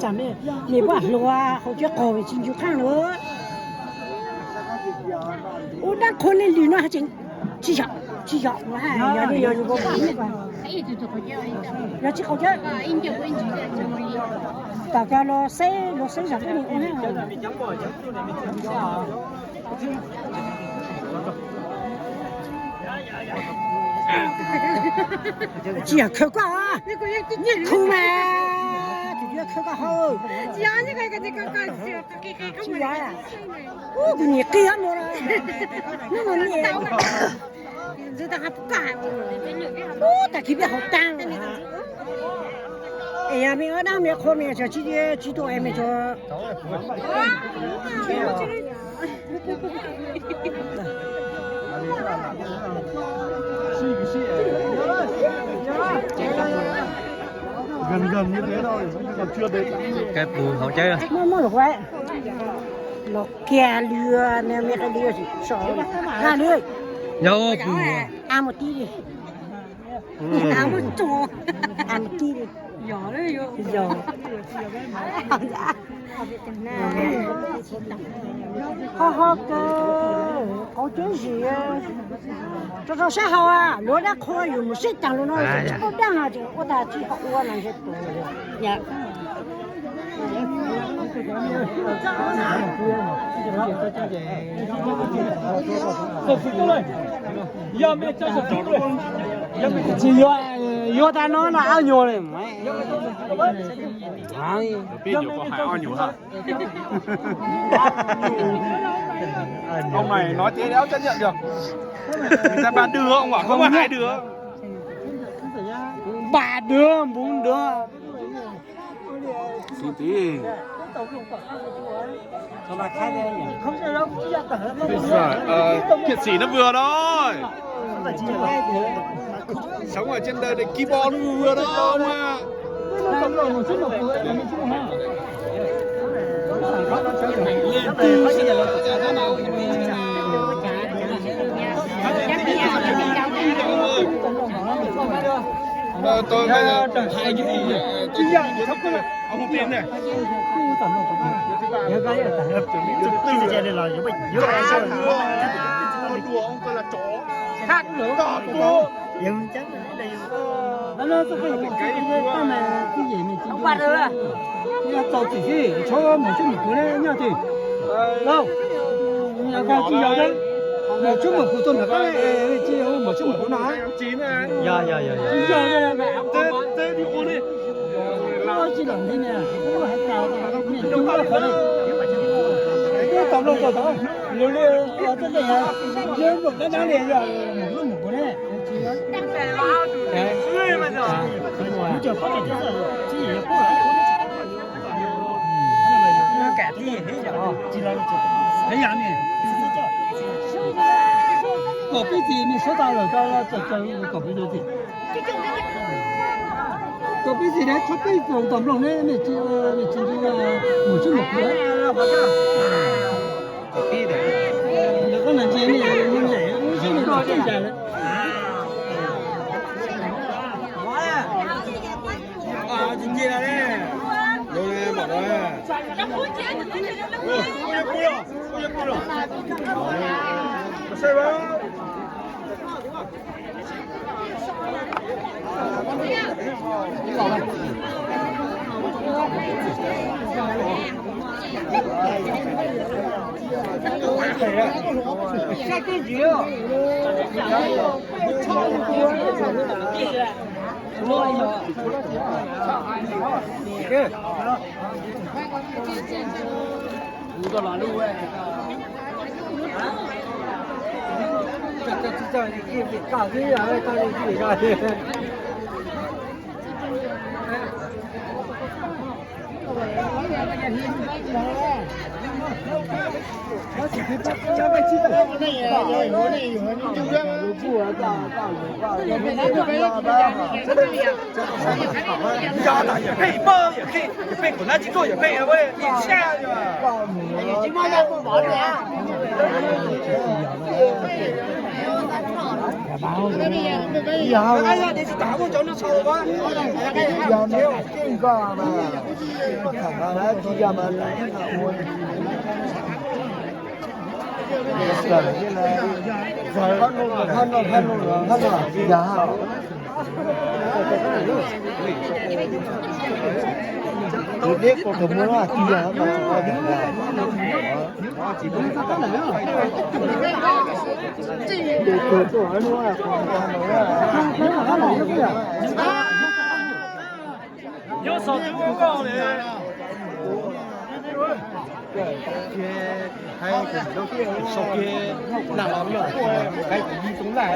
Tsam me, me poj hluas hauv cov qaug tsis ncu qhaaj lawm. Ua dab qhuas li lwm no tsis yog, tsis yog, yog li yog yus ua poj niam, yog tsis qaug cawv. Tom ko los xeb, los xeb zam tub ni ua na. Tsis yog khawv koj, nyiaj khu mas, tus yuav khawv koj hauv. Tsis yog, ub, kuv niam qi hab no, hnub no niam, ub, tag kis peb haus taag. Es yog me ua dab me qhua me tsis, tsis tuaj es me tsuas Muaj, muaj lus, los kiag lwm, me qe lwm, so, ha lwm, yog pug, a mus tib li, a mus tib li, yog, yog. Ho ho kawg, qauv cawv zim, rau rau sab hauv, luag dab qhua yus mus seb taag lug no, tsis paub dab no ces ua tag tsis ho ua no ntshe tus. Tsis yuav, yuav tag no no ob nyuag li. Ông này nói thế đéo chấp nhận được. Người ta ba đưa, ông bảo không có hai đưa. Ba đứa, bốn đứa. Tí tí. Ờ, kiệt sỉ nó vừa thôi. Sống ở trên đời này ki bo nó vừa thôi mà. Ờ, tôi bây giờ hai cái gì nhỉ? Tôi không tin này. Chuẩn bị trật tự. Tôi đùa ông, tôi là chó. Khác nữa. Tao bố. Ông ba rồi à? Tau txim xwb, txhob mus txuj mus kuv ne, nyob twg. Lauj, yog koj tsis yog thiab, mus txuj mus kuv tuaj ntawm koj ne, tsis mus txuj mus kuv no. Yog, yog, yog, yog. Tsis yog, tsis los ntxiv ne, tsis los ntxiv ne. Twb tau nplooj tau tod, yus li, yus li, yus li, yus li, yus li. Kom peb txiv, nws suav tau lawm, tau txawm txawm kom peb txiv. Kom peb txiv, txhob peb tau nplooj ne, nej tsis, nej tsis mus txuj mus kuv. Ntawm koj nas ntsis ne, mus lem lub siab ne, tsis cas lawm. Yog tas yawm pheej, yawm pheej, kuv nab tsis tuaj yawm pheej, ua ib txhia. Nyob so tub koj li. Sau kiag nag los yog qai kuv yig too laj.